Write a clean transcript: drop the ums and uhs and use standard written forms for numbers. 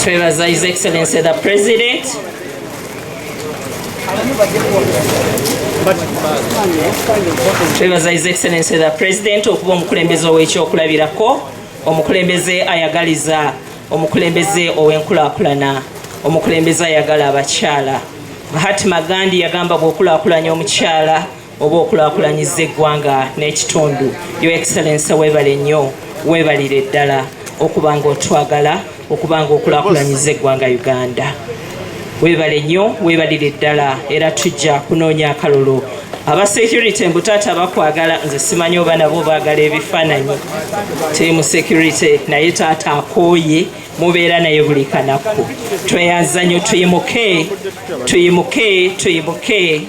Twebaza His Excellency the President. Twebaza His Excellency the President okuba omukulembeze ow'ekyokulabirako, omukulembeze ayagaliza, omukulembeze ow'enkulaakulana, omukulembeze ayagala abakyala. Mahatma Gandhi yagamba bw'okulaakulanya omukyala oba okulaakulanyiza eggwanga n'ekitundu. Your Excellency, weebale nnyo, weebalire ddala okuba nga otwagala, okuba nga okulaakulanyiza eggwanga Uganda. Weebale nnyo, weebalire ddala, era tujja kunoonya akalulu. Aba security mbu taata bakwagala, nze simanyi oba nabo baagala ebifaananyi. Team security naye taata akooye, mubeera naye buli kanaku. Tweyanza nnyo, tuyimuke, tuyimuke, tuyimuke.